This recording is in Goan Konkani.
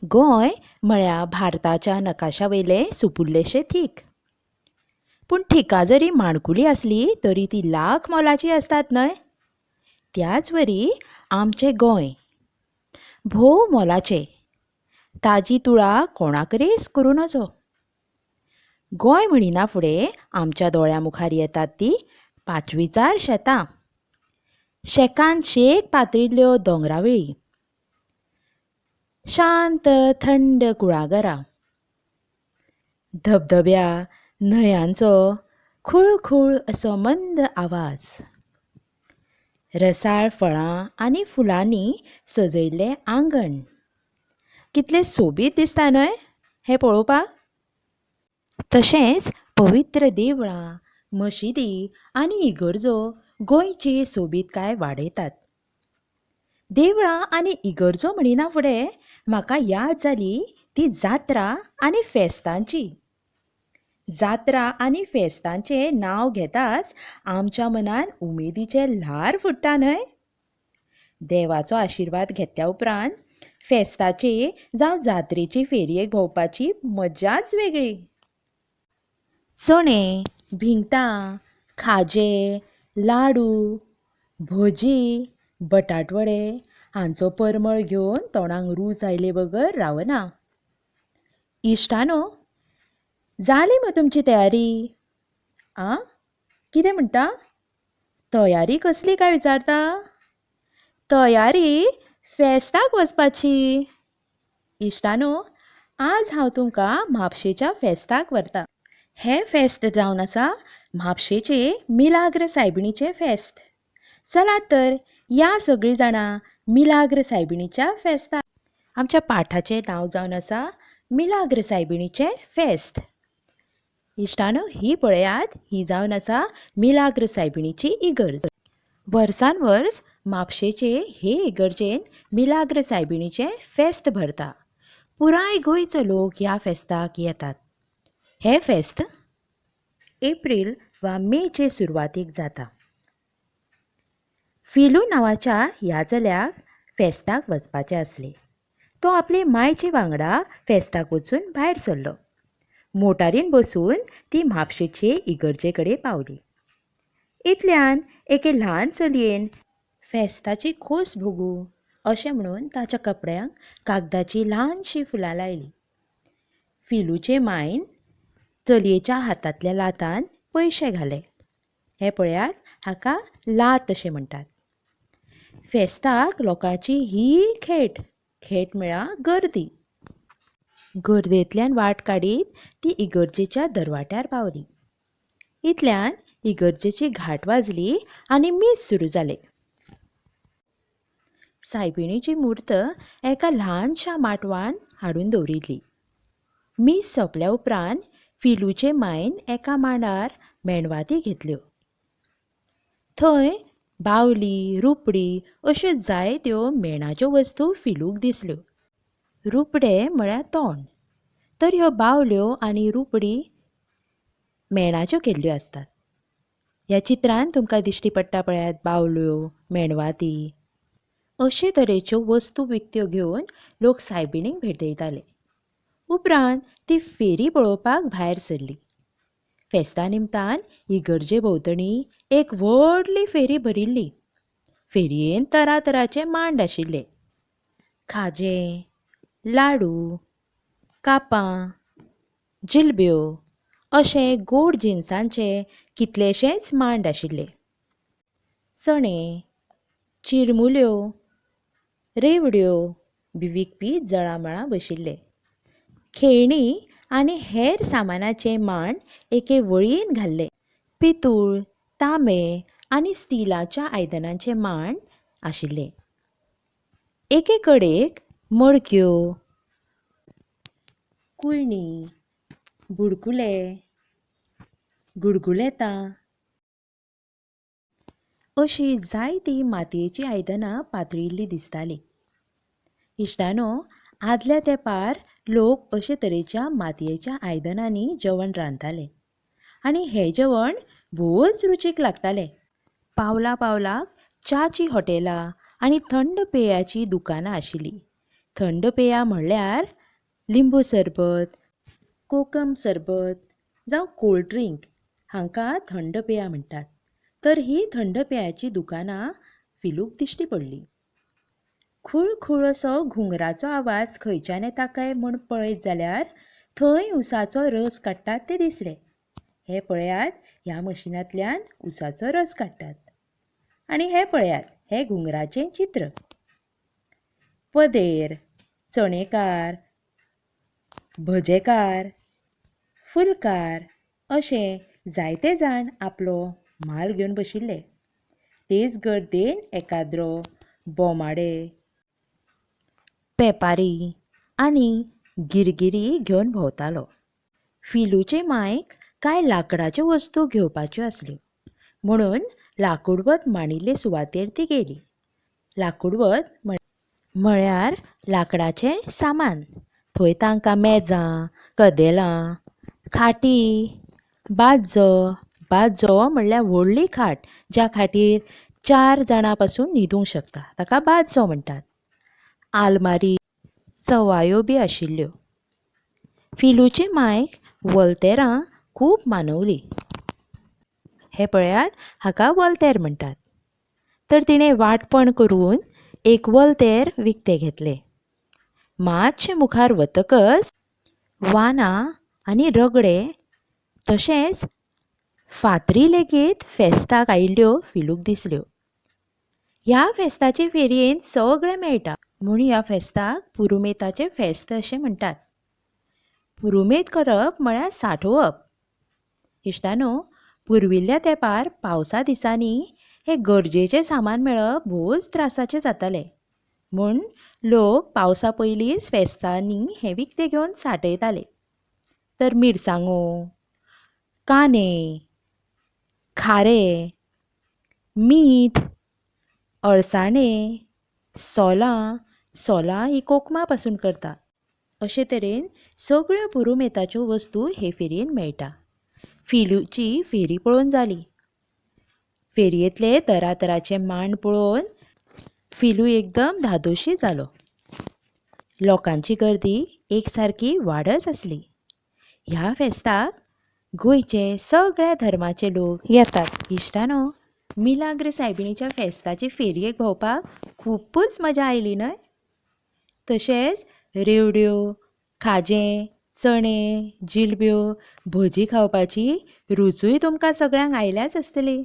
गोंय म्हळ्यार भारताच्या नकाशा वयलें सुपुल्लेशें थीक. पूण थिकां जरी माणकुलीं आसलीं तरी तीं लाख मोलाचीं आसतात न्हय? त्याच वरी आमचें गोंय भोव मोलाचें. ताजी तुळा कोणाकडेच करूं नजो. गोंय म्हणिना फुडें आमच्या दोळ्यां मुखार येतात तीं पांचवीचार शेतां, शेकान शेक पातळिल्ल्यो दोंगरावेळी, शांत थंड कुळागरां, धबधब्या न्हंयांचो खुळखूळ असो मंद आवाज, रसाळ फळां आनी फुलांनी सजयल्लें आंगण. कितलें सोबीत दिसता न्हय हें पळोवपाक? तशेंच पवित्र देवळां, मशिदी आनी इगर्जो गोंयची सोबीतकाय वाडयतात. देवळां आनी इगर्जो म्हणिना फुडें म्हाका याद जाली ती जात्रा आनी फेस्तांची. जात्रा आनी फेस्तांचें नांव घेताच आमच्या मनांत उमेदीचें ल्हार फुट्टा न्हय? देवाचो आशिर्वाद घेतल्या उपरांत फेस्ताचे जावं जात्रेचे फेरयेक भोंवपाची मजाच वेगळी. चणे, भिंगटां, खाजें, लाडू, भजी, बटाटवडे हांचो परमळ घेवन तोंडाक रूच आयले बगर रावना. इश्टांनो, जाली मगो तुमची तयारी? आं, कितें म्हणटा? तयारी कसली काय विचारता? तयारी फेस्ताक वचपाची. इश्टांनो, आज हांव तुमकां म्हापशेच्या फेस्ताक व्हरता. हें फेस्त जावन आसा म्हापशेचे मिलाग्र सायबिणीचें फेस्त. चलात तर या सगळीं जाणां मिलाग्र सायबिणीच्या फेस्ताक. आमच्या पाठाचें नांव जावन आसा मिलाग्र सायबिणीचें फेस्त. इश्टांनो, ही पळयात, ही जावन आसा मिलाग्र सायबिणीची इगर्ज. वर्सान वर्स म्हापशेचे हे इगर्जेन मिलाग्र सायबिणीचें फेस्त भरता. पुराय गोंयचो लोक ह्या फेस्ताक येतात. हें फेस्त एप्रील वा मेचे सुरवातीक जाता. फिलू नांवाच्या ह्या चल्याक फेस्ताक वचपाचें आसलें. तो आपले मायचे वांगडा फेस्ताक वचून भायर सरलो. मोटारीन बसून ती म्हापशेचे इगर्जे कडेन पावली. इतल्यान एके ल्हान चलयेन फेस्ताची खोस भोगूं अशें म्हणून ताच्या कपड्यांक कागदाचीं ल्हानशीं फुलां लायलीं. फिलूचे मांयन चलयेच्या हातांतल्या लातान पयशे घाले. हें पळयात, हाका लात अशें म्हणटात. फेस्ताक लोकांची ही खेट, खेट म्हळ्यार गर्दी. गर्देंतल्यान वाट काडीत ती इगर्जेच्या दरवाट्यार पावली. इतल्यान इगर्जेची घांट वाजली आनी मीस सुरू जालें. सायबिणीची मूर्त एका ल्हानशा माटवान हाडून दवरिल्ली. मीस सोंपल्या उपरांत फिलूचे मांयन एका मांडार मेणवाती घेतल्यो. थंय बावली, रुपडी अश्यो जायत्यो मेणाच्यो वस्तू फिलूक दिसल्यो. रुपडें म्हळ्यार तोंड, तर ह्यो बावल्यो आनी रुपडी मेणाच्यो केल्ल्यो आसतात. ह्या चित्रांत तुमकां दिश्टी पडटा पळयात बावल्यो, मेणवाती. अशे तरेच्यो वस्तू विकत्यो घेवन लोक सायबिणीक भेटयताले. उपरांत ती फेरी पळोवपाक भायर सरली. फेस्ता निमतान इगर्जे भोंवतणी एक व्हडली फेरी भरिल्ली. फेरयेंत तरातराचे मांड आशिल्ले. खाजें, लाडू, कापां, जिलब्यो अशे गोड जिनसांचे कितलेशेच मांड आशिल्ले. चणे, चिरमुल्यो, रेवड्यो बी विकपी जळामळा बशिल्ले. खेळणी आनी हेर सामानाचे मांड एके वळीन घाल्ले. पितूळ, तांबे आनी स्टिलाच्या आयदनांचे मांड आशिल्ले. एके कडेक मडक्यो, कुयणी, बुडकुले, गुडगुलेतां अशीं जायतीं मातयेचीं आयदनां पातळिल्लीं दिसतालीं. इश्टांनो, आदल्या तेंपार लोक अशे तरेच्या मातयेच्या आयदनांनी जेवण रांदताले आनी हें जेवण भोवच रुचीक लागतालें. पावला पावलाक च्याचीं हॉटेलां आनी थंड पेयाचीं दुकानां आशिल्लीं. थंड पेयां म्हणल्यार लिंबू सरबत, कोकम सरबत जावं कोल्ड ड्रिंक हांकां थंड पेयां म्हणटात. तर हीं थंड पेयाचीं दुकानां फिलूक दिश्टी पडलीं. खूळ खूळ असो घुंगराचो आवाज खंयच्यान येता काय म्हूण पळयत जाल्यार थंय ऊसाचो रस काडटात तें दिसलें. हें पळयात, ह्या मशिनांतल्यान ऊसाचो रस काडटात. आनी हें पळयात, हें घुंगराचें चित्र. पदेर, चणेकार, भजेकार, फुलकार अशे जायते जाण आपलो म्हाल घेवन बशिल्ले. तेच गर्देन एकाद्रो बोमाडे, पेपारी आनी गिरगिरी घेवन भोंवतालो. फिलूचे मांयक कांय लांकडाच्यो वस्तू घेवपाच्यो आसल्यो म्हणून लांकूडवत मांडिल्ले सुवातेर ती गेली. लांकूडवत म्हळ्यार लांकडाचें सामान. थंय तांकां मेजां, कदेलां, खाटी, बाज्जो, बाज्जो म्हणल्यार व्हडली खाट ज्या खाटीर 4 जाणां पासून न्हिदूंक शकता ताका बाज्जो म्हणटात. आलमारी, चवायो बी आशिल्ल्यो. फिलूचे मांयक वल्तेरां खूब मानवलीं. हें पळयात, हाका वल्तेर म्हणटात. तर तिणें वांटपण करून एक वल्तेर विकतें घेतलें. मातशें मुखार वतकच वानां आनी रगडे तशेंच फातरी लेगीत फेस्ताक आयिल्ल्यो फिलूक दिसल्यो. ह्या फेस्ताचे फेरयेंत सगळें मेळटा म्हूण ह्या फेस्ताक पुरुमेताचें फेस्त अशें म्हणटात. पुरुमेत करप म्हळ्यार सांठोवप. इश्टानो, पुर्विल्ल्या तेंपार पावसा दिसांनी हें गरजेचें सामान मेळप भोवच त्रासाचें जातालें म्हूण लोक पावसा पयलींच फेस्तांनी हें विकतें घेवन सांठयताले. तर मिरसांगो, कांदे, खारें, मीठ, अळसाणे, सोलां, सोलां ही कोकमा पासून करता. अशे तरेन सगळ्यो पुरुमेताच्यो वस्तू हे फेरयेन मेळटा. फिलूची फेरी पळोवन जाली. फेरयेंतले तरातराचे मांड पळोवन फिलू एकदम धादोशी जालो. लोकांची गर्दी एक सारकी वाडच आसली. ह्या फेस्ताक गोंयचे सगळ्या धर्माचे लोक येतात. इश्टानो, मिलाग्र सायबिणीच्या फेस्ताचे फेरयेक भोंवपाक खुबूच मजा आयली न्हय? तशेंच रेवड्यो, खाजें, चणे, जिलब्यो, भजी खावपाची रुचूय तुमकां सगळ्यांक आयल्याच आसतली.